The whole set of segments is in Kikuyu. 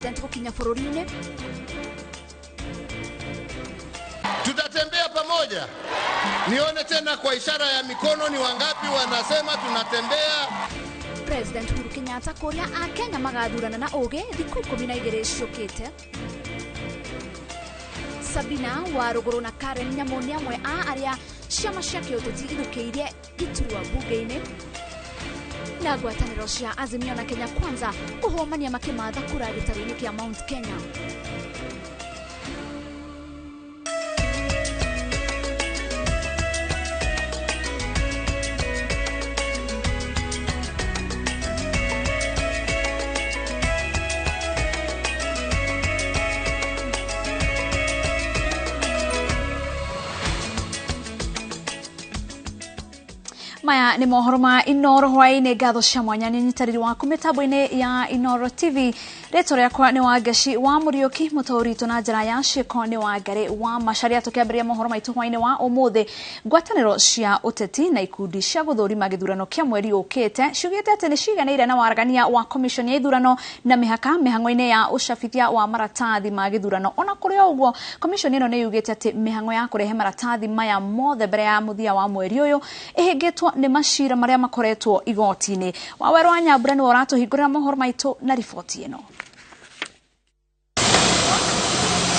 President gũkinya bũrũri-inĩ. Tutatembea pamoja. Nione tena kwa ishara ya mikono ni wangapi wanasema tunatembea. President Uhuru Kenyatta kũria Akenya magathurana na ũgĩ thikũ 12 ciũkĩte. Sabina Warũgũrũ na Karen Nyamu nĩ amwe a arĩa ciama cia kĩũteti ithũkĩirie iturwa bunge-inĩ. Na ngwatanĩro cia Azimio na Kenya Kwanza kũhũmania makĩmatha kura gĩtarũ-inĩ kĩa Mount Kenya. Maya nĩ mohoro ma Inoro hwaĩ-inĩ. Ngatho cia mwanya nĩ nyitanĩri waku mĩtambo-inĩ ya Inoro TV. Rĩtwa rĩakwa nĩ Wangeci wa Mũriũki, mũtaũri witũ na njĩra ya ciĩko nĩ Wangari wa Macharia. Tũkĩambĩrĩria mohoro maitũ hwaĩ-inĩ wa ũmũthĩ, ngwatanĩro cia ũteti na ikundi cia gũthũrima gĩthurano kĩa mweri ũkĩte ciugĩte atĩ nĩ ciganĩire na waragania wa commission ya ithurano na mĩhaka mĩhang'o-inĩ ya ũcabithia wa maratathi ma gĩthurano. Ona kũrĩ o ũguo, commission ĩno nĩ yugĩte atĩ mĩhang'o ya kũrehe maratathi maya mothe mbere ya mũthia wa mweri ũyũ ĩhĩngĩtwo nĩ macira marĩa makoretwo igoti-inĩ. Wawerũ wa Nyambura nĩwe ũratũhingũrĩra mohoro maitũ na riboti ĩno.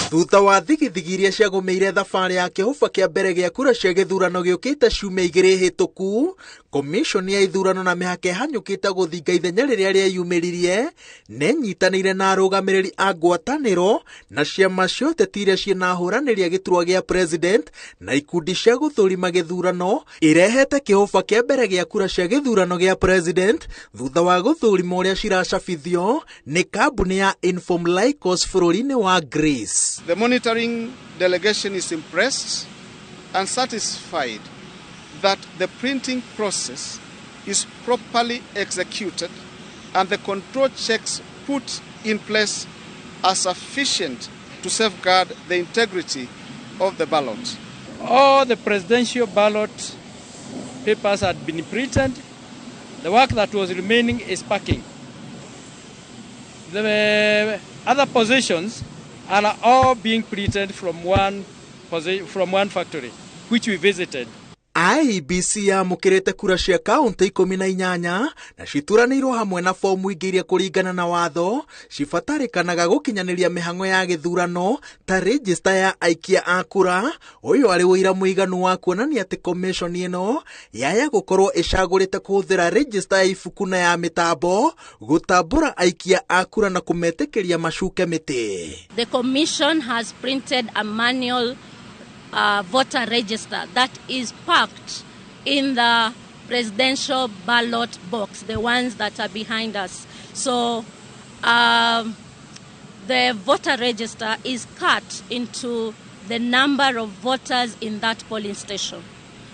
Thutha wa thigithigi iria ciagũmĩire thabarĩ ya kĩhũba kĩa mbere gĩa kura cia gĩthurano gĩũkĩte ciumia igĩrĩ hĩtũku, komishoni ya ithurano na mĩhaka ĩhanyũkĩte gũthinga ithenya rĩrĩa rĩeyumĩririe, nĩnyitanĩire na arũgamĩrĩri a ngwatanĩro na ciama cia ũteti iria ciĩna ahũranĩri a gĩturwa gĩa president na ikundi cia gũthũrima gĩthurano, ĩrehete kĩhũba kĩa mbere gĩa kura cia gĩthurano gĩa president thutha wa gũthũrima ũrĩa ciracabithio nĩ kambuni ya Inform Lycos bũrũri-inĩ wa Greece. The monitoring delegation is impressed and satisfied that the printing process is properly executed and the control checks put in place are sufficient to safeguard the integrity of the ballot. All the presidential ballot papers had been printed. The work that was remaining is packing. The other positions are all being printed from one factory, which we visited. IEBC yamũkĩrĩte kura cia kaũntĩ 18 na cituranĩirwo hamwe na fomu ingĩ iria kũringana na watho cibatarĩkanaga gũkinyanĩria mĩhang'o ya gĩthurano ta rejista ya aikia a kura. Ũyũ arĩ ũira mũiganu wa kuonania atĩ komishoni ĩno yaya gũkorwo ĩcagũrĩte kũhũthĩra rejista ya ibuku na ya mĩtambo gũtambũra aikia a kura na kũmetĩkĩria macuke mĩtĩ. The commission has printed a manual voter register that is packed in the presidential ballot box, the ones that are behind us. So the voter register is cut into the number of voters in that polling station.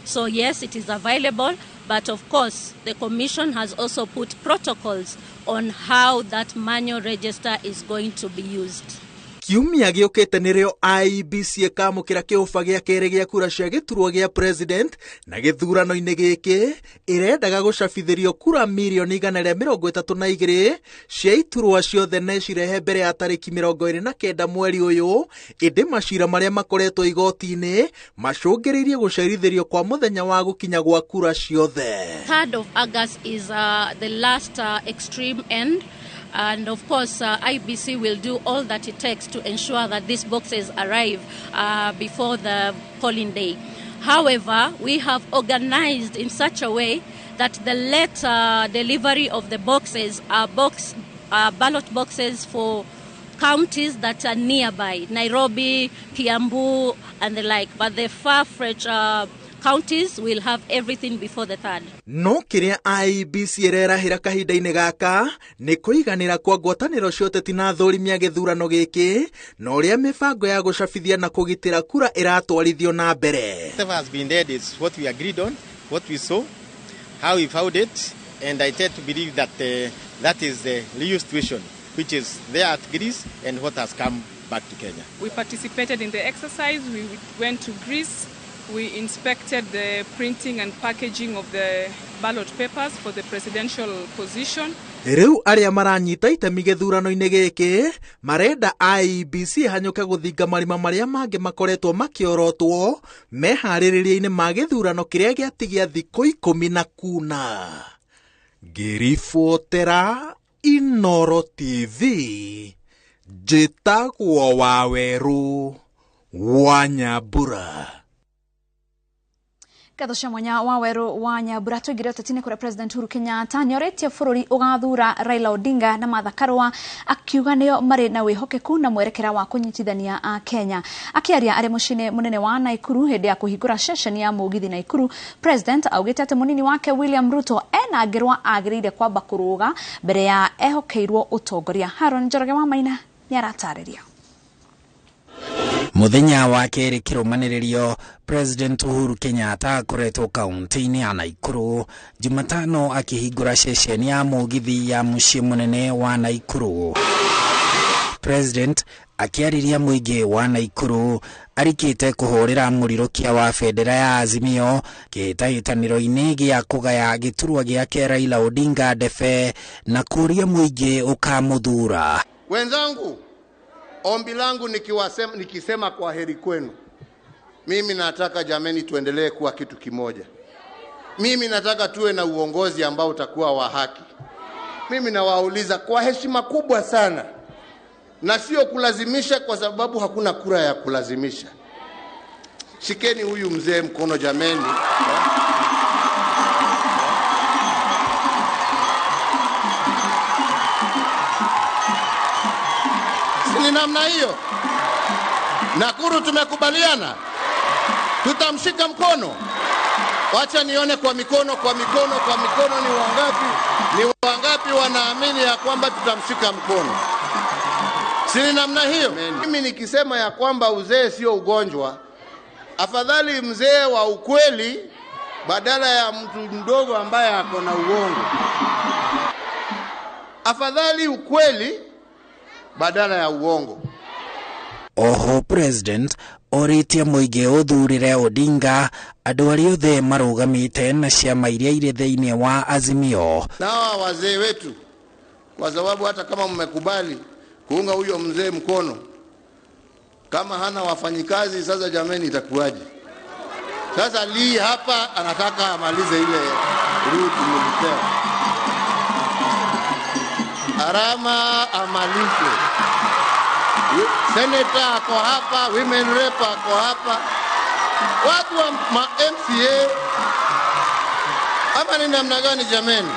So yes, it is available, but of course the commission has also put protocols on how that manual register is going to be used. Kiumia gĩũkĩte nĩrĩo IEBC ĩkamũkĩra kĩhũba gĩa kerĩ gĩa kura cia gĩturwa gĩa president na gĩthurano-inĩ gĩkĩ ĩrendaga gũcabithĩrio kura mirioni 132 cia iturwa ciothe na cirehe mbere ya tarĩki 29 mweri ũyũ, ĩndĩ macira marĩa makoretwo igoti-inĩ macũngĩrĩirie gũcerithĩrio kwa mũthenya wa gũkinya gwa kura ciothe. 3rd of August is the last extreme end. And of course, IBC will do all that it takes to ensure that these boxes arrive before the polling day. However, we have organized in such a way that the late delivery of the boxes are ballot boxes for counties that are nearby, Nairobi, Kiambu, and the like. But the far-fetched counties will have everything before the 3rd. No kĩrĩa IEBC ĩrerahĩra kahinda-inĩ gaka nĩ kũiganĩra kwa ngwatanĩro cia ũteti na athũrimi a gĩthurano gĩkĩ na ũrĩa mĩbango ya gũcabithia na kũgitĩra kura ĩratwarithio na mbere. Whatever has been there is what we agreed on, what we saw, how we found it, and I tend to believe that that is the real situation which is there at Greece and what has come back to Kenya. We participated in the exercise. We went to Greece. We inspected the printing and packaging of the ballot papers for the presidential position. Rĩu arĩa maranyita itemi gĩthurano-inĩ gĩkĩ marenda IEBC ĩhanyũke gũthinga marima marĩa mangĩ makoretwo makĩorotwo meharĩrĩria-inĩ ma gĩthurano kĩrĩa gĩatigia thikũ 14. Ngĩribotera Inooro TV, njĩtagwo Wawerũ wa Nyambura. Ngatho cia mwanya Wawerũ wa Nyambura. Tũingĩre ũteti-inĩ kũrĩa President Uhuru Kenyatta nĩorĩtie bũrũri ũgathura Raila Odinga na Martha Karua, akiuga nĩo marĩ na wĩhokeku na mwerekera wa kũnyitithania a Kenya. Akĩaria arĩ mũciĩ-inĩ mũnene wa Naikuru hĩndĩ ya kũhingũra ceceni ya mũgithi Naikuru, President augĩte atĩ mũnini wake William Ruto ena ngĩrwa agĩrĩire kwamba kũrũga mbere ya ehokeirwo ũtongoria. Haron Njoroge wa Maina nĩaratarĩria. Muthenya wa kerĩ kĩrũmanĩrĩrio, President Uhuru Kenyatta akoretwo kaunti-inĩ ya Naikuru Jumatano akĩhingũra ceceni ya mũgithi ya mũciĩ mũnene wa Naikuru. President akĩarĩria mũingĩ wa Naikuru arikĩte kũhũrĩra mũrirũkia wa bendera ya Azimio kĩhĩtahĩtanĩro-inĩ gĩa kũgaya gĩturwa gĩake Raila Odinga ndebe na kũria mũingĩ ũkamũthura. Wenzangu, ombi langu nikisema kwa heri kwenu, mimi nataka jameni tuendelee kuwa kitu kimoja. Mimi nataka tuwe na uongozi ambao utakuwa wa haki. Mimi nawauliza kwa heshima kubwa sana, na sio kulazimisha, kwa sababu hakuna kura ya kulazimisha. Shikeni huyu mzee mkono jameni. Ni namna hiyo. Nakuru tumekubaliana tutamshika mkono. Wacha nione kwa mikono, kwa mikono, kwa mikono, ni wangapi, ni wangapi wanaamini ya kwamba tutamshika mkono. Si ni namna hiyo? Mimi nikisema ya kwamba uzee sio ugonjwa, afadhali mzee wa ukweli badala ya mtu mdogo ambaye ako na uongo. Afadhali ukweli badala ya uongo. Oho President orĩtie mũingĩ ũthurĩre Odinga andũ arĩa othe marũgamĩte na ciama iria irĩ thĩinĩ wa Azimio. Na hawa wazee wetu, kwa sababu hata kama mmekubali kuunga huyo mzee mkono, kama hana wafanyikazi sasa jameni itakuwaje? Sasa Lee hapa anataka amalize ile route mlipewa. Arama amalize. Senator ako hapa, women rep ako hapa, watu wa ma MCA. Ama ni namna gani jameni?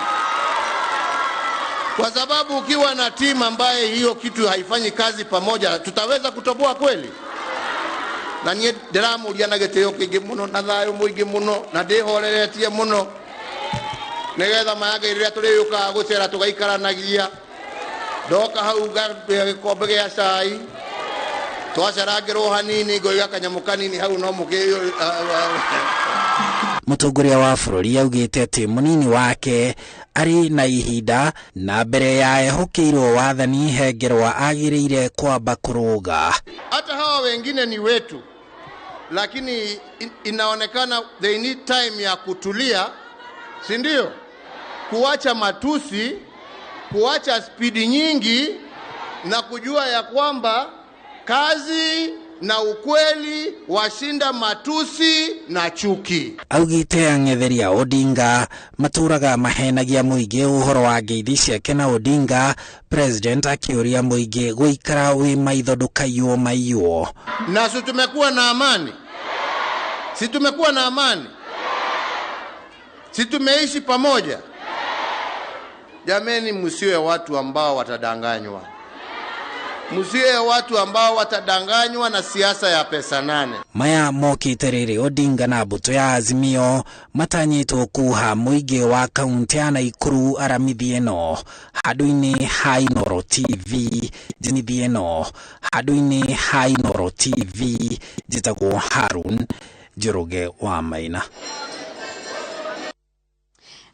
Kwa sababu ukiwa na timu ambaye hiyo kitu haifanyi kazi pamoja, tutaweza kutoboa kweli? Na nie ndĩramũria na gĩtĩo kĩingĩ mũno na thayũ mũingĩ mũno na ndĩhoreretie mũno, nĩgetha mayage rĩrĩa tũrĩũkaga gũcera tũgaikaranagia. Ndoka hau gĩkombe gĩa cai, twacarangĩrwo hanini, ngoiga kanyamũ kanini hau no mũkĩ. Mũtongoria wa bũrũri augĩte atĩ mũnini wake arĩ na ihinda na mbere ya ehokeirwo wathani hengerwa agĩrĩire kwamba kũrũga. Hata hawa wengine ni wetu, lakini inaonekana they need time ya kutulia, si ndio? Kuacha matusi, kuacha spidi nyingi, na kujua ya kwamba kazi na ukweli washinda matusi na chuki. Augite ang'etheri a Odinga maturaga mahenagia mũingĩ ũhoro wa ngeithi ciake na Odinga, President akĩũria mũingĩ gũikara wĩ maitho ndũkaiywo maiywo. Na si tumekuwa na amani? Si tumekuwa na amani? Si tumeishi pamoja? Jameni, msiwe watu ambao watadanganywa. Msiwe watu ambao watadanganywa na siasa ya pesa nane. Maya mokite rĩrĩ Odinga na mbũtũ ya Azimio matanyĩtwo kuha mũingĩ wa kaunti ya Naikuru aramithi ĩno handũ-inĩ ha Inooro TV. Njinithi ĩno handũ-inĩ ha Inooro TV. Njĩtagwo Harun Njoroge wa Maina.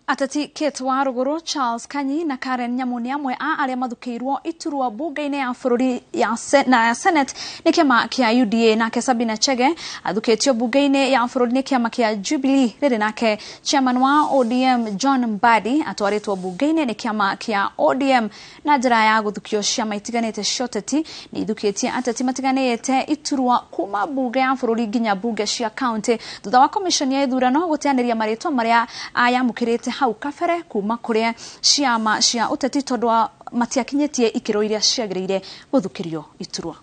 Ateti Kate Waruguru, Charles Kanyi na Karen Nyamu nĩ amwe a arĩa mathukĩirwo iturwa bunge-inĩ ya bũrũri ya Senate nĩ kĩama kĩa UDA. Nake Sabina Chege athukĩtio bunge-inĩ ya bũrũri nĩ kĩama kĩa Jubilee. Rĩrĩ nake chairman wa ODM John Mbadi atwarĩtwo bunge-inĩ nĩ kĩama kĩa ODM na njĩra ya gũthukio. Ciama itiganĩte cia ũteti nĩ ithukĩtie ateti matiganĩte iturwa kuma bunge ya bũrũri nginya bunge cia county thutha wa commission ya ithurano gũteanĩria marĩtwa marĩa ayamũkĩrĩte hau kabere kuma kuria ciama cia ũteti tondu matiakinyĩtie ikĩro iria ciagĩrĩire gũthukĩrio iturwa.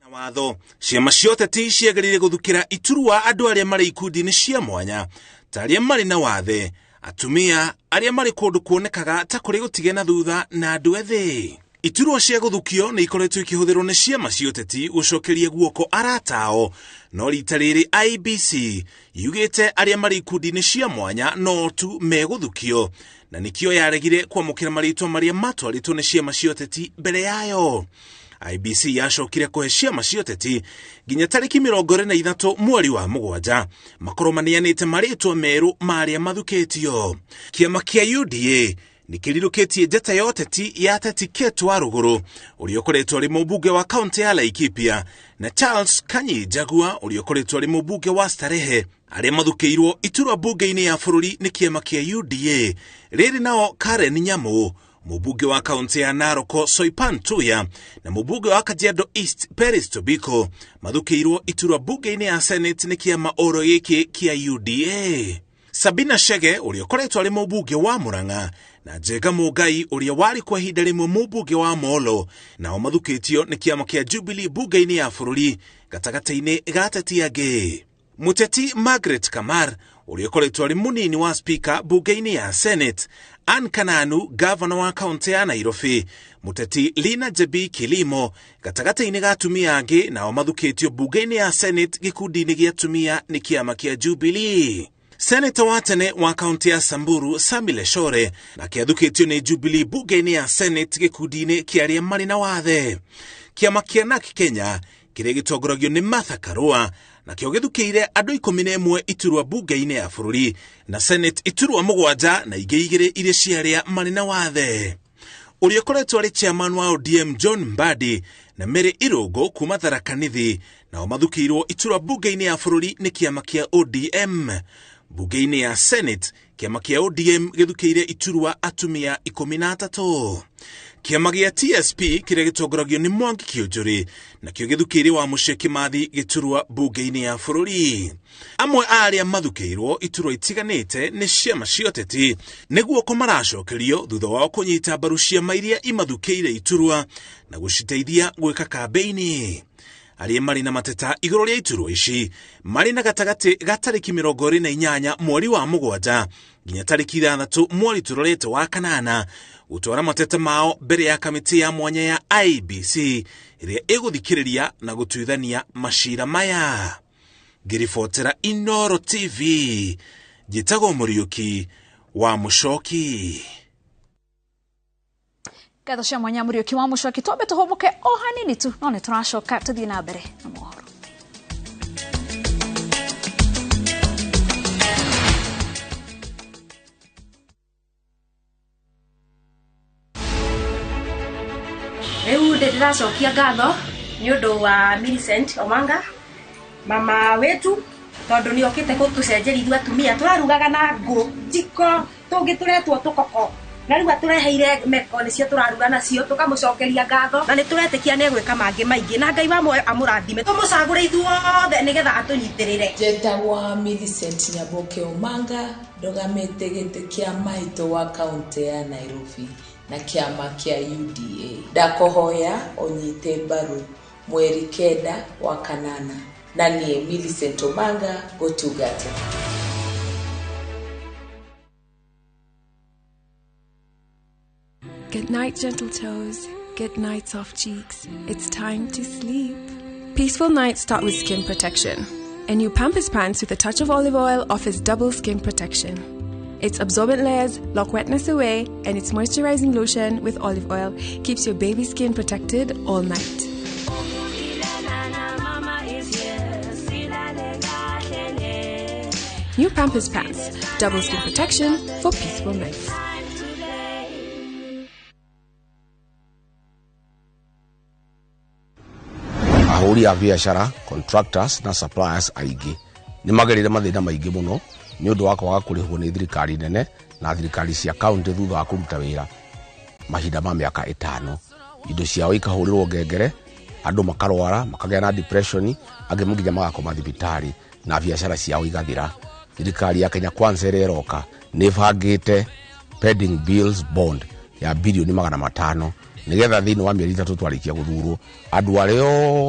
Na watho ciama cia ũteti ciagĩrĩire gũthukĩra iturwa andũ arĩa marĩ ikundi-inĩ cia mwanya ta arĩa marĩ na wathe, atumia arĩa marĩ kũndũ kuonekaga ta kũrĩ gũtige na thutha na andũ ethĩ. Iturwa cia gũthukio nĩ ikoretwo ikĩhũthĩrwo nĩ ciama cia ũteti gũcokeria guoko arata ao, no rita rĩrĩ IEBC yugĩte arĩa marĩ ikundi-inĩ cia mwanya no tu megũthukio, na nĩkĩo yaregire kwamũkĩra marĩtwa marĩa matwarĩtwo nĩ ciama cia ũteti mbere yayo. IEBC yacokire kũhe ciama cia ũteti nginya tarĩki 23 mweri wa 7 makorwo maneanĩte marĩtwa merũ ma arĩa mathukĩtio. Kĩama kĩa UDA nĩkĩrirũkĩtie njata ya ũteti ya Teti Kate Waruguru ũrĩa ũkoretwo arĩ mũmbunge wa kaunti ya Laikipia na Charles Kanyi Njagua ũrĩa ũkoretwo arĩ mũmbunge wa Starehe arĩa mathukĩirwo iturwa bunge-inĩ ya bũrũri nĩ kĩama kĩa UDA. Rĩrĩ nao Karen Nyamu mũmbunge wa kaunti ya Narok Soipan Tuya na mũmbunge wa Kajiado East Peris Tobiko mathukĩirwo iturwa bunge-inĩ ya Senate nĩ kĩama oro gĩkĩ kĩa UDA. Sabina Chege ũrĩa ũkoretwo arĩ mũmbunge wa Murang'a na Njenga Mũngai ũrĩa warĩ kwa ihinda rĩmwe mũmbunge wa Molo nao mathukĩtio nĩ kĩama kĩa Jubilee bunge-inĩ ya bũrũri gatagatĩ-inĩ ga ateti angĩ. Mũteti Margaret Kamar ũrĩa ũkoretwo arĩ mũnini wa spika bunge-inĩ ya Senate, Ann Kananu gavana wa kaunti ya Nairobi, mũteti Lina Jebi Kilimo gatagatĩ-inĩ ga atumia angĩ nao mathukĩtio bunge-inĩ ya Senate gĩkundi-inĩ gĩa atumia nĩ kĩama kĩa Jubilee. Senator wa tene wa kaunti ya Samburu Sami Leshore nake athukĩtio nĩ Jubilee bunge-inĩ ya Senate gĩkundi-inĩ kĩa arĩa marĩ na wathe. Kĩama kĩa NARC Kenya kĩrĩa gĩtongoragio nĩ Martha Karua nakĩo gĩthukĩire andũ 11 iturwa bunge-inĩ ya bũrũri na Senate iturwa 7 na ingĩ 2 iria cia arĩa marĩ na wathe. Ũrĩa ũkoretwo arĩ chairman wa ODM John Mbadi na Mary Irũngũ kuma Tharaka Nithi nao mathukĩirwo iturwa bunge-inĩ ya bũrũri nĩ kĩama kĩa ODM. Bunge-inĩ ya Senate kĩama kĩa ODM gĩthukĩire iturwa atumia 13. Kĩama gĩa TSP kĩrĩa gĩtongoragio nĩ Mwangi Kĩũnjũrĩ nakĩo gĩthukĩire wa Mũciĩ Kĩmathi gĩturwa bunge-inĩ ya bũrũri. Amwe a arĩa mathukĩirwo iturwa itiganĩte nĩ ciama cia ũteti nĩ guoko maracokerio thutha wao kũnyita mbaru ciama iria imathukĩire iturwa na gũciteithia gwĩka kambĩini. Arĩa marĩ na mateta igũrũ rĩa iturwa ici marĩ na gatagatĩ ga tarĩki 28 mweri wa 7 nginya tarĩki 6 mweri tũrorete wa 8 gũtwara mateta mao mbere ya kamĩtĩ ya mwanya ya IEBC ĩrĩa ĩgũthikĩrĩria na gũtuithania macira maya. Ngĩribotera Inooro TV njĩtagwo Mũriũki wa Mũcoki. Ngatho cia mwanya Mũriũki wa Mũcoki, twambe tũhũmũke o hanini tu no nĩ tũracoka tũthiĩ na mbere na mohoro. Rĩu ndĩracokia ngatho nĩ ũndũ wa Millicent Omanga mama wetu tondũ nĩ okĩte gũtũcenjeria ithuĩ atumia tũrarugaga na ngũ njiko tũngĩ tũretwo tũkoko na rĩu atũreheire meko nĩcio tũraruga nacio tũkamũcokeria ngatho na nĩ tũretĩkia nĩ egwĩka mangĩ maingĩ na Ngai wa muoyo amũrathime tũmũcagũre ithuothe nĩgetha atũnyitĩrĩre. Njĩtagwo Millicent Nyaboke Omanga ndũgamĩte gĩtĩ kĩa maitũ wa kaunti ya Nairobi na kĩama kĩa UDA. Ndakũhoya ũnyite mbaru mweri 9 wa 8 na niĩ Millicent Omanga gũtungata. Good night, gentle toes. Good night, soft cheeks. It's time to sleep. Peaceful nights start with skin protection. A new Pampers Pants with a touch of olive oil offers double skin protection. Its absorbent layers lock wetness away, and its moisturizing lotion with olive oil keeps your baby's skin protected all night. New Pampers Pants, double skin protection for peaceful nights. Ahũri a biacara, contractors na suppliers aingĩ nĩ magerire mathĩna maingĩ mũno nĩ ũndũ wa kwaga kũrĩhwo nĩ thirikari nene na thirikari cia kaunti thutha wa kũruta wĩra mahinda ma mĩaka 5. Indo ciao ikahũrĩrwo ngengere, andũ makarwara, makagĩa na depression, angĩ nginya magakoma thibitarĩ na biacara ciao igathira. Thirikari ya Kenya Kwanza ĩrĩa ĩroka nĩ ĩbangĩte pending bills bond ya birioni 500 nigetha thĩinĩ wa mĩeri 3 twarĩkia gũthurwo andũ arĩa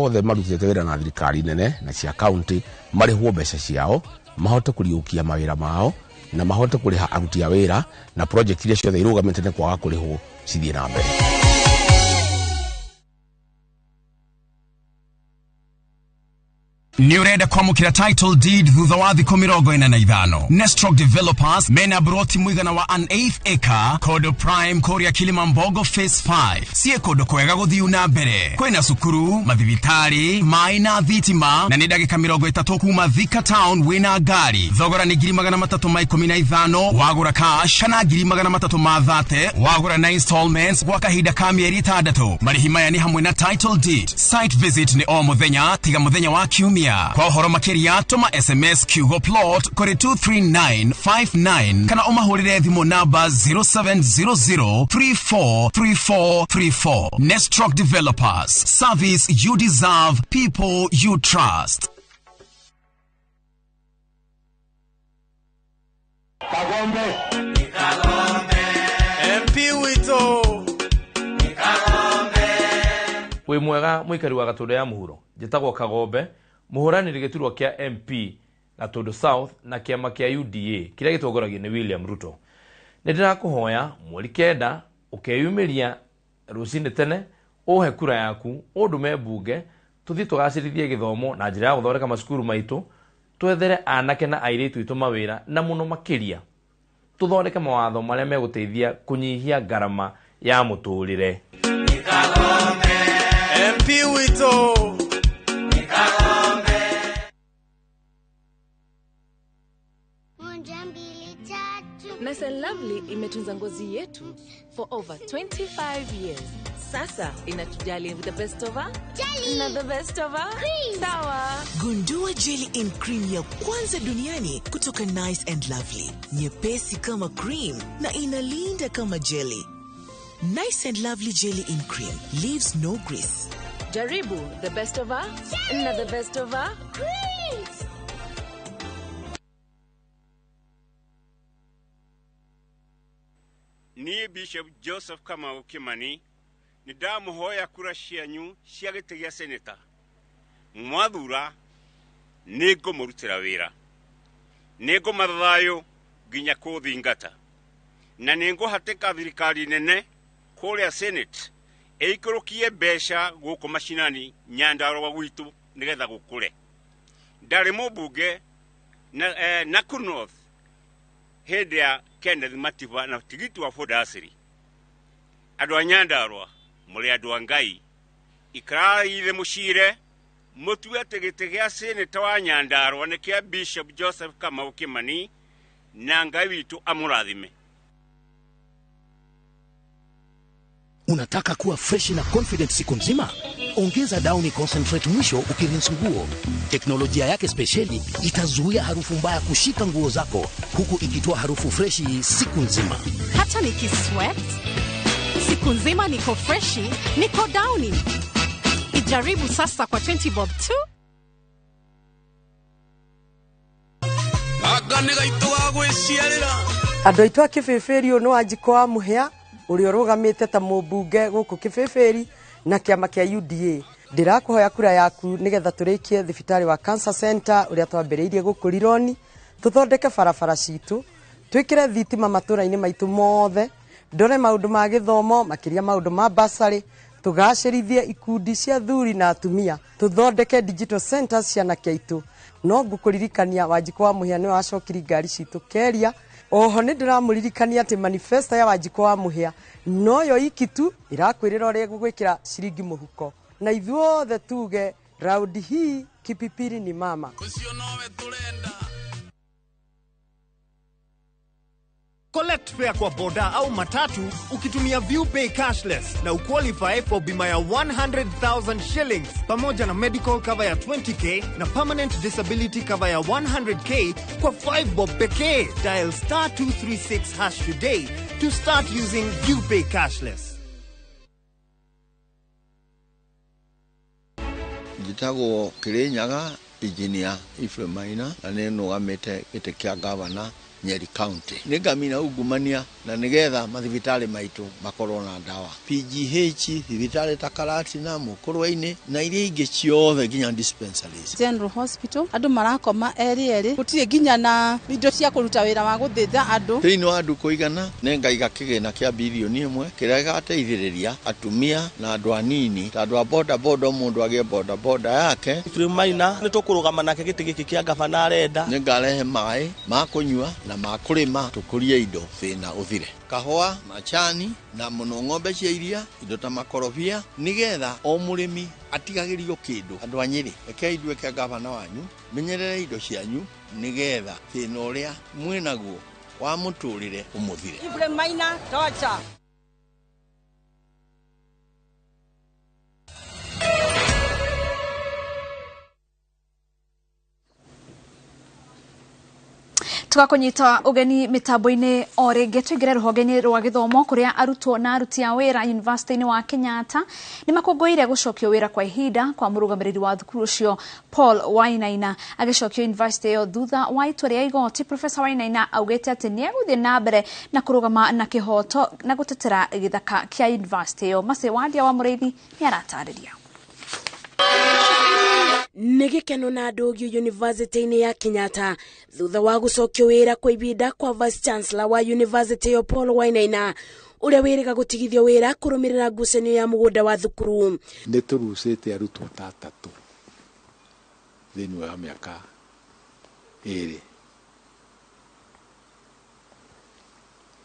othe marutĩte wĩra na thirikari nene na cia kaunti marĩhwo mbeca ciao, mahote kũriũkia mawĩra mao na mahote kũrĩha aruti a wĩra na project iria ciothe irũgamĩte nĩ kwaga kũrĩhwo cithiĩ na mbere. Nĩ ũrenda kwamũkĩra title deed thutha wa thikũ 45. Nestrock Developers mena broti mũigana wa an eighth acre kodo prime kũrĩa Kilimambogo phase 5. Sie kũndũ kwega gũthiu na mbere, kwĩna cukuru, mathibitarĩ, maĩ na thitima, na nĩ ndagĩka 30 kuma Thika town wĩna ngari. Thogora nĩ 315,000 wagũra cash kana 330,000 wagũra na installments gwa kahinda ka mĩeri 6. Marĩhi maya nĩ hamwe na title deed. Site visit nĩ o mũthenya tiga mũthenya wa kiumia. Kwa ũhoro makĩria tũma SMS kiugo plot kũrĩ 23959 kana ũmahũrĩre thimũ namba 0700343434. Nestrock Developers, service you deserve, people you trust. Kagombe. Kagombe. MP wito. Kagombe. Wĩ mwega mũikari wa Gatũndũ ya mũhuro, njĩtagwo Kagombe, mũhũranĩri gĩturwa kĩa MP Gatũndũ South na kĩama kĩa UDA kĩrĩa gĩtongoragio nĩ William Ruto. Nĩ ndĩrakũhoya mweri 9 ũkeyumĩria rũcinĩ tene ũhe kura yaku ũndũme mbunge tũthiĩ tũgacĩrithie gĩthomo na njĩra ya gũthondeka macukuru maitũ, twethere anake na airĩtu aitũ mawĩra na mũno makĩria tũthondeke mawatho marĩa megũteithia kũnyihia ngarama ya mũtũrĩre. MP wito. Nice and Lovely imetunza ngozi yetu for over 25 years. Sasa inatujali with the best of her jelly na the best of her cream. Sawa. Gundua jelly in cream ya kwanza duniani kutoka Nice and Lovely. Nyepesi kama cream na inalinda kama jelly. Nice and Lovely jelly in cream leaves no grease. Jaribu the best of her jelly na the best of her creams. Ni Bishop Joseph Kamau Kimani ni ndamuhoya kura cianyu cia gĩtĩ gĩa seneta. Mwathura nĩ ngũmũrutĩra wĩra, nĩ ngũmatha thayũ nginya kũthingata, na nĩ ngũhatĩka thirikari nene kũrĩa Senate ĩikũrũkie mbeca gũkũ macinani Nyandarũa gwitũ nĩgetha gũkũre. Ndarĩ mũmbunge na Nakuru North hĩndĩ ya Kenneth Matiba na tigiti wa Ford Asiri. Andũ a Nyandarũa mũrĩ andũ a Ngai, ikarai thĩ mũcire mũtue atĩ gĩtĩ gĩa seneta wa Nyandarũa nĩ kĩa Bishop Joseph Kamau Kimani, na Ngai witũ amũrathime. Unataka kuwa fresh na confident siku nzima? Ongeza Downy Concentrate mwisho ukirinse nguo. Teknolojia yake spesheli itazuia harufu mbaya kushika nguo zako huku ikitoa harufu freshi siku nzima. Hata nikisweat siku nzima niko freshi, niko Downy. Ijaribu sasa kwa 20 bob tu. Andũ aitũ a Kĩbĩbĩri, ũyũ nĩ Wanjikũ wa Mũhĩa ũrĩa ũrũgamĩte ta mũmbunge gũkũ Kĩbĩbĩri na kĩama kĩa UDA. Ndĩrakũhoya kura yaku nĩgetha tũrĩkie thibitarĩ wa Cancer Center ũrĩa twambĩrĩirie gũkũ Rironi, tũthondeke barabara citũ, twĩkĩre thitima matũra-inĩ maitũ mothe, ndore maũndũ ma gĩthomo makĩria maũndũ ma basarĩ, tũgacĩrithie ikundi cia thuri na atumia, tũthondeke digital centers cia anake aitũ. No ngũkũririkania Wanjikũ wa Mũhĩa nĩwe wacokirie ngari citũ Keria. Oho nĩ ndĩramũririkania atĩ manifesto ya Wanjikũ wa Mũhĩa noyo iki tu ĩrakwĩrĩra ũrĩa gũgwĩkĩra ciringi mũhuko, na ithuothe tuge raundi hii Kipipiri ni mama. Collect fare kwa boda au matatu ukitumia ViewPay cashless na uqualify for bima ya 100,000 shillings pamoja na medical cover ya 20k na permanent disability cover ya 100k kwa 5 bob pekee. Dial star 236 hash today to start using ViewPay cashless. Njĩtagwo Kĩrĩnyaga Engineer Ephraim Maina na nĩ nũgamĩte gĩtĩ kĩa gavana Nyeri County. Nĩ ngamina ungumania na nĩgetha mathibitarĩ maitũ makorwo na ndawa. PGH, thibitarĩ ta Karatina, Mũkũrwe-inĩ na iria ingĩ ciothe nginya dispensaries. General Hospital andũ marakoma erĩ erĩ, gũtirĩ nginya na indo cia kũruta wĩra wa gũthĩnja andũ. Thĩinĩ wa ndukũ igana nĩ ngaiga kĩgĩna kĩa bilioni 1 kĩrĩa gĩgateithĩrĩria atumia na andũ anini ta andũ a boda boda, mũndũ agĩe boda boda yake. Ephraim Maina nĩ tũkũrũgama nake gĩtĩ gĩkĩ kĩa gavana arenda. Nĩ ngarehe maĩ ma kũnyua na ma kũrĩma, tũkũrie indo thĩna ũthire. Kahũa, macani na mũno ng'ombe cia iria, indo ta makorobia, nĩgetha o mũrĩmi atigagĩrio kĩndũ. Andũ a Nyĩrĩ, rekei nduĩke gavana wanyu, menyerere indo cianyu nĩgetha thĩna ũrĩa mwĩnaguo wa mũtũrĩre ũmũthire. Ephraim Maina, torture. Tugakunyita ugeni mitambo-inĩ o rĩngĩ tũingĩre rũhonge-inĩ rwa gĩthomo kũrĩa arutwo na aruti a wĩra University-inĩ wa Kenyatta nĩ makũngũĩire gũcokio wĩra kwa ihinda kwa mũrũgamĩrĩri wa thukuru ũcio Paul Wainaina. Agĩcokio university ĩyo thutha wa itua rĩa igoti, Professor Wainaina augĩte atĩ nĩ egũthiĩ na mbere na kũrũgama na kĩhoto na gũtetera gĩthaka kĩa university ĩyo. Macĩ Wandia wa Mũrĩithi nĩ aratarĩria. Nĩ gĩkeno na ndũgio University-inĩ ya Kenyatta thutha wa gũcokio wĩra kwa ibinda kwa Vice Chancellor wa University ĩyo Paul Wainaina ũrĩa wĩrĩga gũtigithio wĩra kũrũmĩrĩra ngucanio ya mũgũnda wa thukuru. Nĩ tũrucĩte arutwo ta atatũ thĩinĩ wa mĩaka 2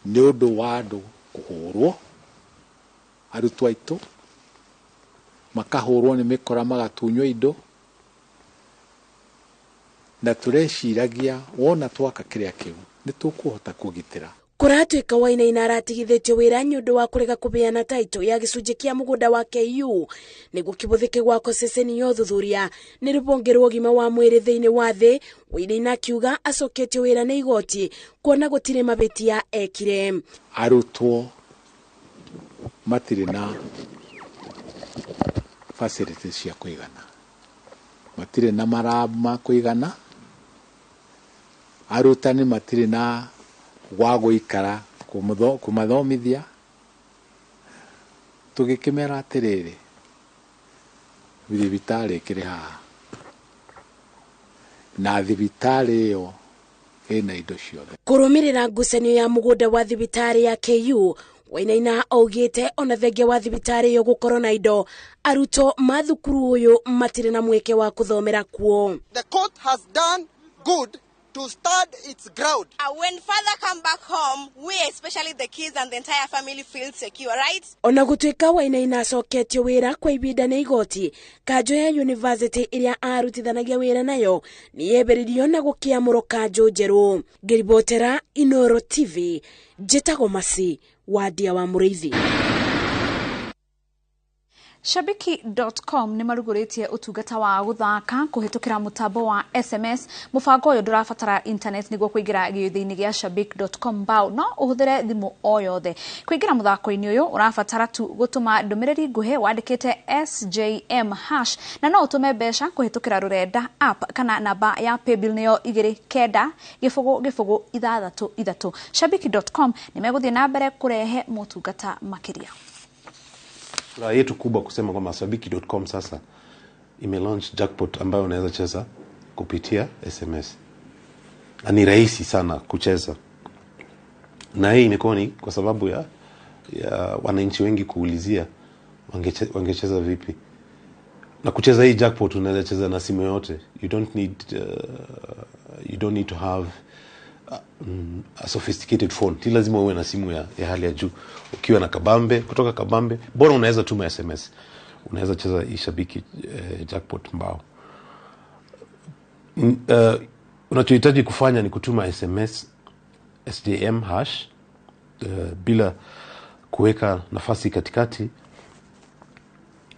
nĩ ũndũ wa andũ kũhũrwo, arutwo aitũ makahũrwo nĩ mĩkora magatunywo indo, na tũreciragia wona twaka kĩrĩa kĩu nĩ tũkũhota kũgitĩra. Kũratuĩka Wainaina aratigithĩtio wĩra nĩ ũndũ wa kũrega kũbeana taito ya gĩcunjĩ kĩa mũgũnda wa KU nĩguo kĩbũthĩke gwako ceceni ya ũthuthuria nĩ rũhonge rwa ũgima wa mwĩrĩ thĩinĩ wa thĩ. Wainaina akiuga acoketio wĩra nĩ igoti kuona gũtirĩ mabĩtia ekire. Arutwo matirĩ na facilities cia kũigana, matirĩ na marabu ma kũigana, arutani matirĩ na gwa gũikara kũmathomithia. Tũgĩkĩmera atĩrĩrĩ, thibitarĩ ĩkĩrĩ haha na thibitarĩ ĩyo ĩna indo ciothe. Kũrũmĩrĩra ngucanio ya mũgũnda wa thibitarĩ ya KU, Wainaina augĩte ona thengia wa thibitarĩ ĩyo gũkorwo na indo, arutwo ma thukuru ũyũ matirĩ na mweke wa kũthomera kuo. The court has done good to stand its ground. When father come back home, we, especially the kids and the entire family, feel secure, right? Ona gũtuĩka Wainaina acoketio wĩra kwa ibinda nĩ igoti, kanjũ ya university ĩrĩa arutithanagia wĩra nayo nĩ yemberirio na gũkĩamũrwo kanjũ njerũ. Ngĩribotera Inoro TV, njĩtagwo Masi Wandia wa Mũrĩithi. Shabiki.com nĩ marugũrĩtie ũtungata wa gũthaka kũhĩtũkĩra mũtambo wa SMS. Mũbango ũyũ ndũrabatara internet nĩguo kũingĩra gĩũthĩ-inĩ gĩa shabik.com bao, no ũhũthĩre thimũ o yothe. Kũingĩra mũthako-inĩ ũyũ ũrabatara tu gũtũma ndũmĩrĩri nguhĩ wandĩkĩte SJM hash na no ũtũme mbeca kũhĩtũkĩra rũrenda app kana namba ya paybill nĩyo 2 9 0 0 6 3. Shabiki.com nĩ megũthiĩ na mbere kũrehe motungata makĩria. Furaha yetu kubwa kusema kwamba Shabiki.com sasa imelaunch jackpot ambayo unaweza cheza kupitia SMS. Na ni rahisi sana kucheza. Na hii imekuwa ni kwa sababu ya wananchi wengi kuulizia wangecheza vipi. Na kucheza hii jackpot unaweza cheza na simu yote. You don't need to have a sophisticated phone. Si lazima uwe na simu ya hali ya juu. Ukiwa na kabambe, kutoka kabambe, bora unaweza tuma SMS. Unaweza cheza hii Shabiki jackpot mbao. Unachohitaji kufanya ni kutuma SMS SJM hash bila kuweka nafasi katikati,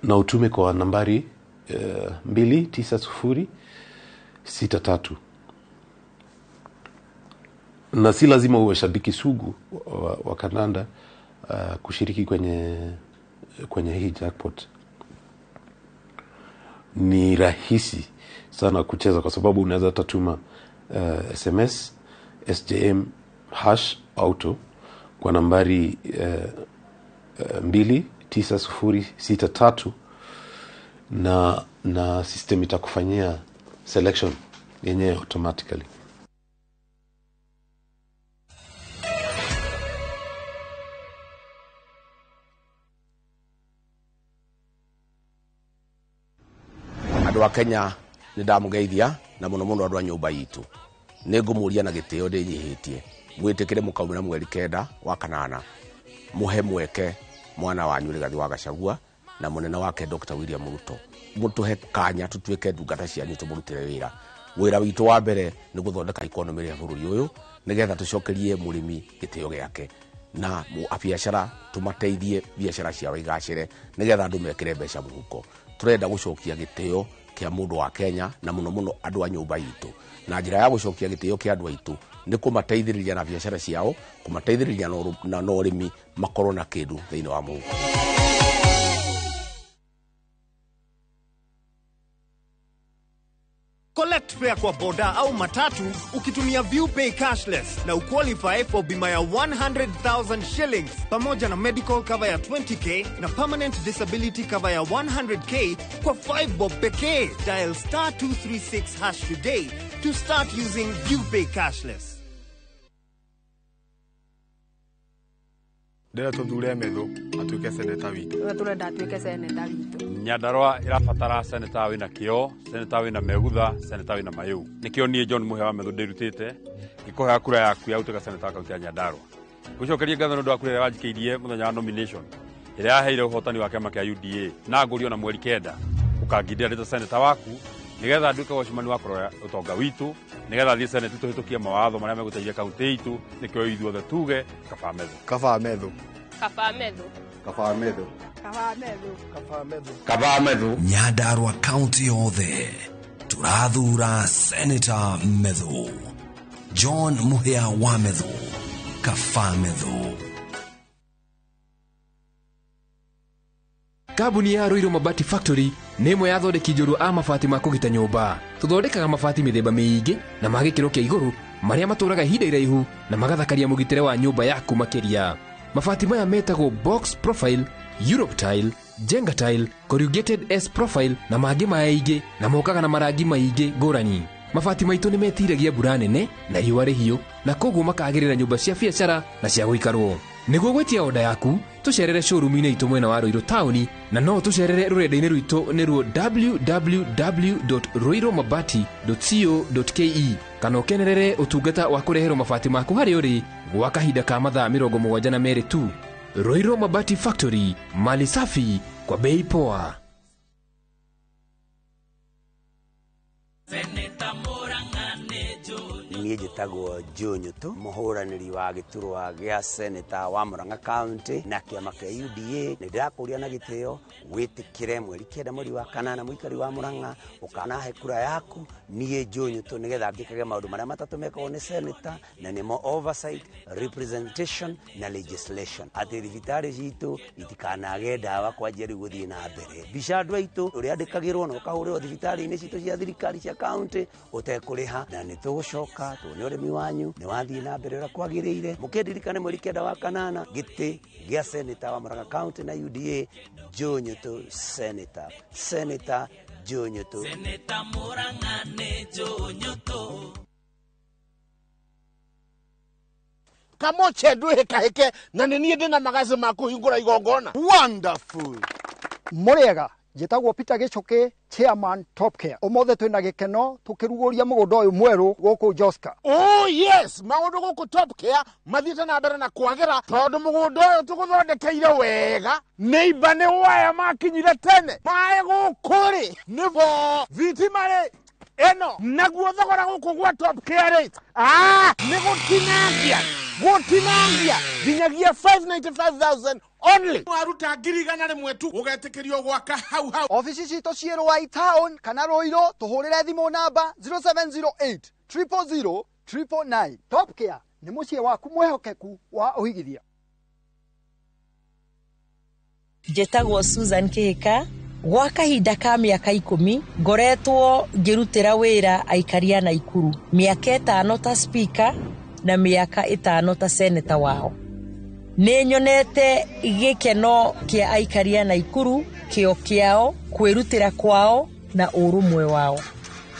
na utume kwa nambari 29063. Na si lazima uwe shabiki sugu wa kandanda kushiriki kwenye hii jackpot. Ni rahisi sana kucheza kwa sababu unaweza tatuma SMS SJM #auto kwa nambari 29063 na system itakufanyia selection yenyewe automatically. Andũ a Kenya nĩ ndamũgeithia na mũno mũno andũ a nyũmba itũ. Nĩ ngũmũria na gĩtĩo ndĩnyihĩtie mwĩtĩkĩre mũkaumĩra mweri 9 wa kanana, mũhe mweke mwana wanyu Rigathi wa Gachagua na mũnene wake Dr. William Ruto. Mũtũhe kanya tũtuĩke ndungata cianyu tũmũrutĩre wĩra. Wĩra witũ wa mbere nĩ gũthondeka ikonomĩ ya bũrũri ũyũ nĩgetha tũcokerie mũrĩmi gĩtĩo gĩake na biacara tũmateithie biacara ciao igacĩre nĩgetha andũ mekĩre mbeca mũhuko. Tũrenda gũcokia gĩtĩo kĩa mũndũ wa Kenya na mũno mũno andũ a nyũmba itũ. Na njĩra ya gũcokia gĩtĩo kĩa andũ aitũ nĩ kũmateithĩrĩria na biacara ciao, kũmateithĩrĩria na ũrĩmi makorwo na kĩndũ thĩinĩ wa mũhuko. Collect fare kwa boda au matatu ukitumia ViewPay cashless na uqualify for bima ya 100,000 shillings pamoja na medical cover ya 20k na permanent disability cover ya 100k kwa 5 bob pekee. Dial *236# today to start using ViewPay cashless. Ndĩrenda tũthure Methu atuĩke seneta witũ. Tũrenda atuĩke seneta witũ. Nyandarua ĩrabatara seneta wĩna kĩo, seneta wĩna megutha, seneta wĩna mayũ. Nĩkĩo niĩ John Muhia wa Methu ndĩrutĩte ngĩkũhea kura yaku ya gũtuĩka seneta wa kaunti ya Nyandarua. Ngũcokerie ngatho nĩ ũndũ wa kura ĩrĩa wanjikĩirie mũthenya wa nomination ĩrĩa yaheire ũhotani wa kĩama kĩa UDA, na ngũrio na mweri 9 ũkangindĩra ndĩ ta seneta waku nĩgetha nduĩke wacimani wa kũrora ũtonga witũ, nĩgetha thiĩ seneti tũhĩtũkie mawatho marĩa megũteithia kaunti itũ. Nĩkĩo ithuothe tuge kaba Methu. Kaba Methu. Kaba Methu. Kaba Methu. Kaba Methu. Kaba Methu. Kaba Methu. Nyandarua kaunti yothe tũrathura Senator Methu. John Muhia wa Methu. Kaba Methu. Kambuni ya Ruiru Mabati Factory nĩ ĩmwe ya athondeki njorua a mabati ma kũgita nyũmba. Tũthondekaga mabati mĩthemba mĩingĩ na ma gĩkĩro kĩa igũrũ marĩa matũraga ihinda iraihu na magathakaria mũgitĩre wa nyũmba yaku makĩria. Mabati maya metagwo box profile, Europe tile, Jenga tile, corrugated S profile na mangĩ maingĩ, na mokaga na marangi maingĩ ngũrani. Mabati maitũ nĩ metiragia mbura nene na riũa rĩhiũ, na koguo makagĩrĩra nyũmba cia biacara na cia gũikarwo. Nĩguo gwĩtia oda yaku, tũcerere showroom-inĩ itũ mwena wa Ruiru taũni, na no tũcerere rũrenda-inĩ rwitũ nĩruo www.ruirumabati.co.ke, kana ũkenerere ũtungata wa kũreherwo mabati maku harĩa ũrĩ gwa kahinda ka mathaa 72 tu. Ruiru Mabati Factory, mali safi kwa bei poa. Niĩ njĩtagwo Joe Nyutu, mũhũranĩri wa gĩturwa gĩa seneta wa Murang'a County na kĩama kĩa UDA. Nĩ ndĩrakũria na gĩtĩo wĩtĩkĩre mweri 9 mweri wa 8 mũikari wa Murang'a ũkanahe kura yaku niĩ Joe Nyutu, nĩgetha ngĩkage maũndũ marĩa matatũ mekagwo nĩ seneta, na nĩmo oversight, representation na legislation. Atĩ thibitarĩ citũ itikanage ndawa kwanjia rĩu gũthiĩ na mbere. Mbica andũ aitũ ũrĩa andĩkagĩrwo na ũkahũrĩrwo thibitarĩ-inĩ citũ cia thirikari cia county ũtekũrĩha, na nĩ tũgũcoka tuone ũrĩmi wanyu nĩ wathiĩ na mbere ũrĩa kwagĩrĩire. Mũkĩndirikane mweri 9 wa 8 gĩtĩ gĩa seneta wa Murang'a County na UDA, Joe Nyutu seneta. Seneta Joe Nyutu. Seneta Murang'a nĩ Joe Nyutu. Kamoche ndwĩhĩkahĩke na nĩ niĩ ndĩna magaci ma kũhingũra igongona. Wonderful. Mũrĩega, njĩtagwo Peter Gichuki, chairman Top Care. Ũmũthĩ twĩna gĩkeno tũkĩrugũria mũgũnda ũyũ mwerũ gũkũ Joska. Oh yes, maũndũ gũkũ Top Care mathiĩte na mbere na kwagĩra tondũ mũgũnda ũyũ tũgũthondekeire wega. Neighbor nĩ waya makinyire tene. Maĩ gũkũ rĩ nĩ bo, thitima rĩ ĩno, naguo thogora gũkũ gwa Top Care rĩ, nĩ gũtinangia. Gũtinangia nginyagia 595,000 only. Waruta 100,000 tu ũgetĩkĩrio gwaka hau hau. Ofici citũ ciĩ Ruai town kana Ruiru, tũhũrĩre thimũ namba 0708 000 999. Top Care nĩ mũciĩ waku mwĩhokeku wa ũigithia. Njĩtagwo Susan Kĩhĩka. Gwa kahinda ka mĩaka 10 ngoretwo ngĩrutĩra wĩra aikari a Naikuru, mĩaka 5 ta speaker na mĩaka 5 ta senator wao. Nĩ nyonete gĩkeno kĩa aikari a Naikuru, kĩo kĩao, kwĩrutĩra kwao na ũrũmwe wao.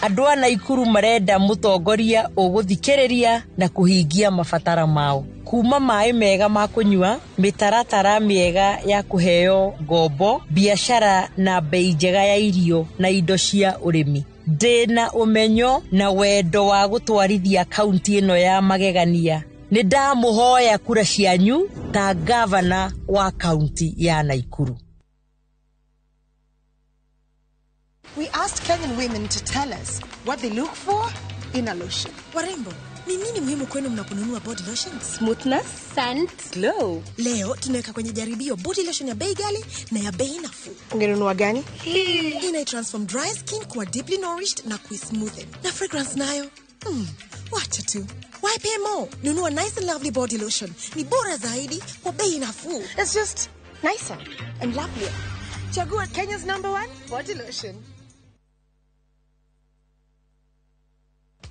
Andũ a Naikuru marenda mũtongoria ũgũthikĩrĩria na kũhingia mabatara mao, kuma maĩ mega ma kũnyua, mĩtaratara mĩega ya kũheo ngombo, biacara na bei njega ya irio na indo cia ũrĩmi. Ndĩna ũmenyo na wendo wa gũtwarithia kaunti ĩno ya magegania. Nĩ ndamũhoya kura cianyu ta gavana wa kaunti ya Naikuru. We asked Kenyan women to tell us what they look for in a lotion. Warembo, ni nini muhimu kwenu mnaponunua body lotions? Smoothness, scent, glow. Leo tunaweka kwenye jaribio body lotion ya bei ghali na ya bei nafuu. Ungenunua gani? Hii ina transform dry skin kuwa deeply nourished na kuismoothen. Na fragrance nayo? Wacha tu. Why pay more? Nunua nice and lovely body lotion. Ni bora zaidi kwa bei nafuu. It's just nicer and lovelier. Chagua Kenya's #1 body lotion.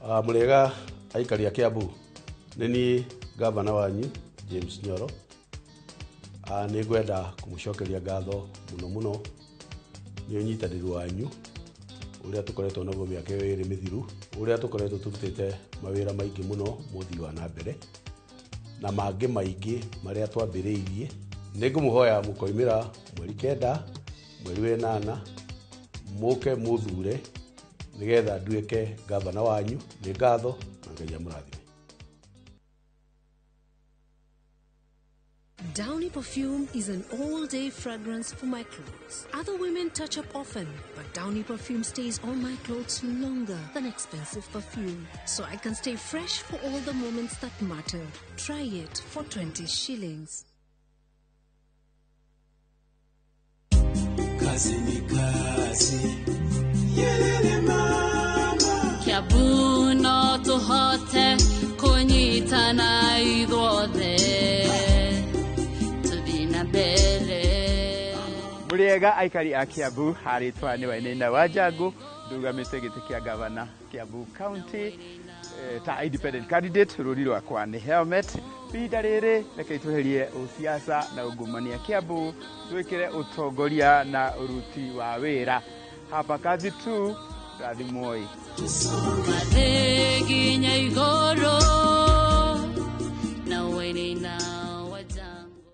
Mũrĩega aikari a Kiambu, nĩ niĩ gavana wanyu James Nyoro. Nĩ ngwenda kũmũcokeria ngatho mũno mũno nĩ ũnyitanĩri wanyu ũrĩa tũkoretwo naguo mĩaka ĩyo ĩrĩ mĩthiru, ũrĩa tũkoretwo tũrutĩte mawĩra maingĩ mũno mũthii wa na mbere na mangĩ maingĩ marĩa twambĩrĩirie. Nĩ ngũmũhoya mũkoimĩra mweri 9 mweri 8 mũke mũthure nĩgetha nduĩke gavana wanyu. Nĩ ngatho na Ngai amũrathime. Downy perfume is an all-day fragrance for my clothes. Other women touch up often, but Downy perfume stays on my clothes longer than expensive perfume, so I can stay fresh for all the moments that matter. Try it for 20 shillings. Kazi ni kazi. Yelele mama. Kiambu no tũhote kũnyitana ithuothe tũthiĩ na mbere. Mũrĩega aikari a Kiambu, harĩtwa nĩ Wainaina wa Njangu, ndũgamĩte gĩtĩ kĩa gavana Kiambu County ta independent candidate. Rũri rwakwa nĩ helmet. Ihinda rĩrĩ reke tweherie ũsiasa na ungumania Kiambu, twĩkĩre ũtongoria na ũruti wa wĩra. Hapa kazi tu, rathimoi. Mathĩ nginya igũrũ na Wainaina wa Njangu.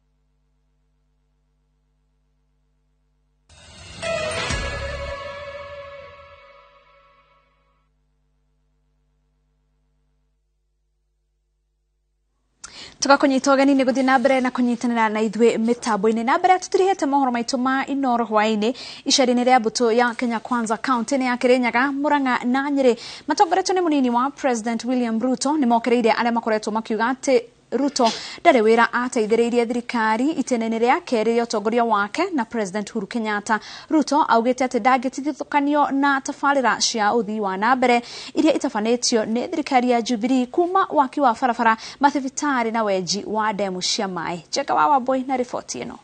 Tugakunyita ũgeni nĩ gũthiĩ na mbere na kũnyitanĩra na ithuĩ mĩtambo-inĩ. Na mbere tũtirihĩte mohoro maitũ ma Inooro hwaĩ-inĩ, icera-inĩ rĩa mbũtũ ya Kenya Kwanza kaunti-inĩ ya Kirinyaga, Murang'a na Nyĩrĩ matongoretio nĩ mũnini wa President William Ruto nĩ mokereire arĩa makoretwo makiuga atĩ Ruto ndarĩ wĩra ateithĩrĩirie thirikari itĩna-inĩ rĩa kerĩ rĩa ũtongoria wake na President Uhuru Kenyatta. Ruto augĩte atĩ ndangĩtigithũkanio na tabarĩra cia ũthii wa na mbere iria itabanĩtio nĩ thirikari ya Jubilee kuma waki wa barabara, mathibitarĩ na wenji wa ndemu cia maĩ. Njenga wa Wambui na riboti ĩno.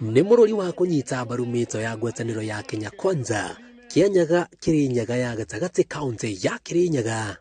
Nĩ mũrũri wa kũnyita mbaru mĩto ya ngwatanĩro ya Kenya Kwanza Kianyaga Kirinyaga ya gatagatĩ kaunti ya Kirinyaga,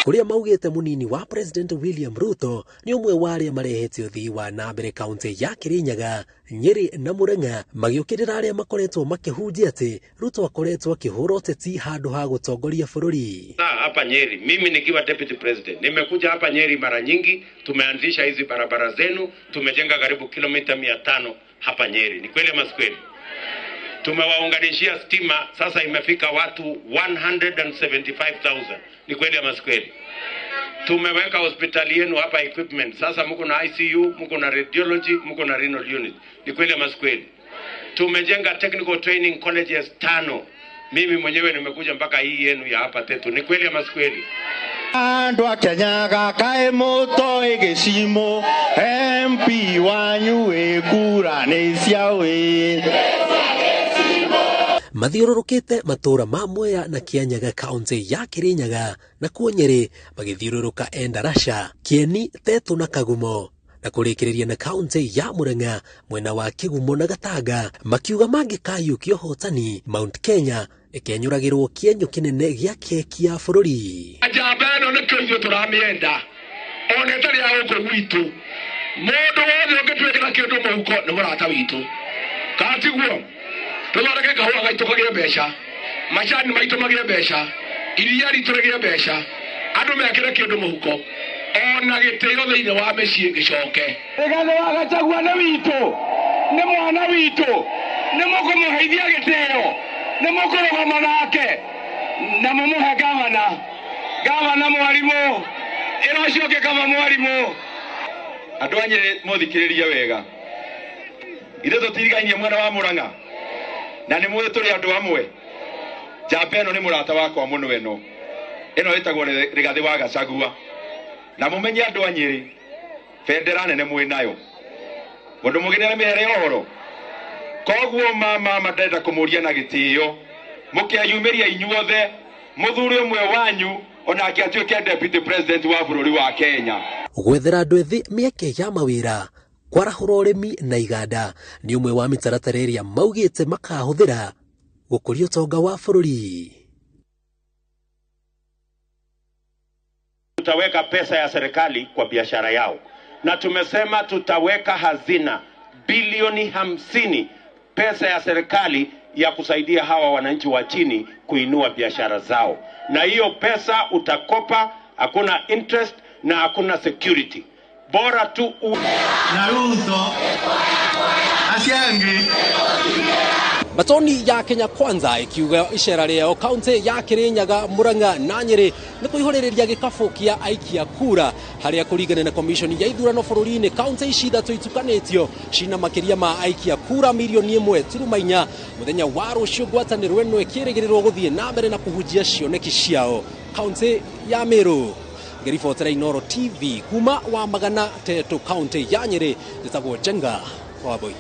kuria maugite munini wa President William Ruto ni umwe wa aria marehete uthii wa na mbere kaunti ya Kirinyaga, Nyeri na Murang'a, magiukirira aria makoretwo makihunjia ati Ruto akoretwo akihura uteti handu ha gutongoria bururi. Hapa Nyeri, mimi nikiwa deputy president, nimekuja hapa Nyeri mara nyingi, tumeanzisha hizi barabara zenu, tumejenga karibu kilomita 500 hapa Nyeri. Ni kweli ama si kweli? Tumewaunganishia stima, sasa imefika watu 175,000. Ni kweli ama si kweli? Tumeweka hospitali yenu hapa equipment, sasa mko na ICU, mko na radiology, mko na renal unit. Ni kweli ama si kweli? Tumejenga technical training colleges 5. Mimi mwenyewe nimekuja mpaka hii yenu ya hapa Tetu. Ni kweli ama si kweli? Andũ a Kenya gakaĩ mũtoĩ gĩcimo MP wanyu ĩ kura nĩ cia wĩ Mathiũrũrũkĩte matũũra ma Mwea na Kianyaga kaunti ya Kirinyaga na kuo Nyeri magĩthiũrũrũka Endarasha, Kieni, Tetu na Kagumo na kũrĩkĩrĩria na kaunti ya Murang'a mwena wa Kĩgumo na Gatanga makiuga mangĩkayũkia ũhotani Mount Kenya ĩkenyũragĩrwo kĩenyũ kĩnene gĩa keki ya bũrũri. Njamba ĩno nĩkĩo ithuĩ tũramĩenda ona ĩtarĩ ya gũkũ gwitũ. Mũndũ wothe ũngĩtwĩkĩra kĩndũ mũhuko nĩ mũrata witũ, kana tiguo? Tũthondeke kahũa gaitũ kagĩe mbeca, macani maitũ magĩe mbeca, iria ritũ rĩgĩe mbeca, andũ mekĩre kĩndũ mũhuko, ona gĩtĩo thĩinĩ wa mĩciĩ gĩcoke. Rigathĩ wa Gachagua nĩ witũ, nĩ mwana witũ, nĩ mũkũmũheithia gĩtĩo, nĩ mũkũrũgama nake na mũmũhe gavana, gavana mwarimũ, ĩra ũcio ũngĩ kaba mwarimũ. Andũ a Nyĩrĩ mũthikĩrĩrie wega, ithuĩ tũtirigainie mwena wa Murang'a na nĩ mũĩ tũrĩ andũ amwe. Njamba ĩno nĩ mũrata wakwa mũno, ĩno ĩno ĩtagwo Rigathĩ wa Gachagua, na mũmenye andũ a Nyĩrĩ bendera nene mwĩ nayo, mũndũ mũgĩ nĩ mĩhere ũhoro. Koguo mama ndenda kũmũria na gĩtĩo mũkeyumĩria inyuothe mũthure ũmwe wanyu onake atuĩke deputy president wa bũrũri wa Kenya. Gwethera andũ ethĩ mĩeke ya mawĩra, kwarahũra ũrĩmi na iganda nĩ ũmwe wa mĩtaratara ĩrĩa maugĩte makahũthĩra gũkũria ũtonga wa bũrũri. Tutaweka pesa ya serikali kwa biashara yao, na tumesema tutaweka hazina bilioni 50 pesa ya serikali ya kusaidia hawa wananchi wa chini kuinua biashara zao, na hiyo pesa utakopa, hakuna interest na hakuna security, bora tu na Ruto aciangi. Matoni ya Kenya Kwanza ikiuga icera rĩao kaunti ya Kirinyaga, Murang'a na Nyeri nĩ kũihũrĩrĩria gĩkabũ kĩa aikia kura harĩa kũringana na commission ya ithurano bũrũri-inĩ kaunti ici ithatũ itukanĩtio cina makĩria ma aikia kura milioni 1.4. Mũthenya wa rũciũ ngwatanĩro ĩno ĩkĩrĩgĩrĩrwo gũthiĩ na mbere na kũhunjia cioneki ciao kaunti ya Meru. Ngĩribotera Inooro TV kuma wa Magana Tetu kaunti ya Nyeri, njĩtagwo Njenga Wambui.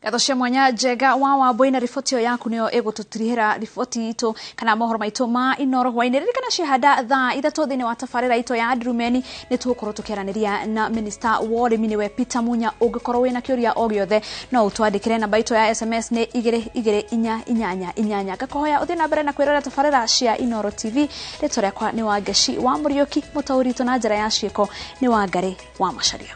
Ngatho cia mwanya Njega wa Wambui na riboti ĩyo yaku nĩyo ĩgũtũtirihĩra riboti itũ kana mohoro maitũ ma Inooro hwainĩ. Ririkana ciahanda thaa 3 thĩinĩ wa tabarĩra itũ ya Ndurumeni nĩ tũgũkorwo tũkĩaranĩria na minista wa ũrĩmi nĩwe Peter Munya. Ũngĩkorwo wĩna kĩũria o gĩothe no ũtwandĩkĩre namba itũ ya SMS nĩ 22488. Ngakũhoya ũthiĩ na mbere na kwĩrorera tabarĩra cia Inooro TV. Rĩtwa rĩakwa nĩ Wangeci wa Mũriũki, mũtaũri witũ na njĩra ya ciĩko nĩ Wangari wa Macharia.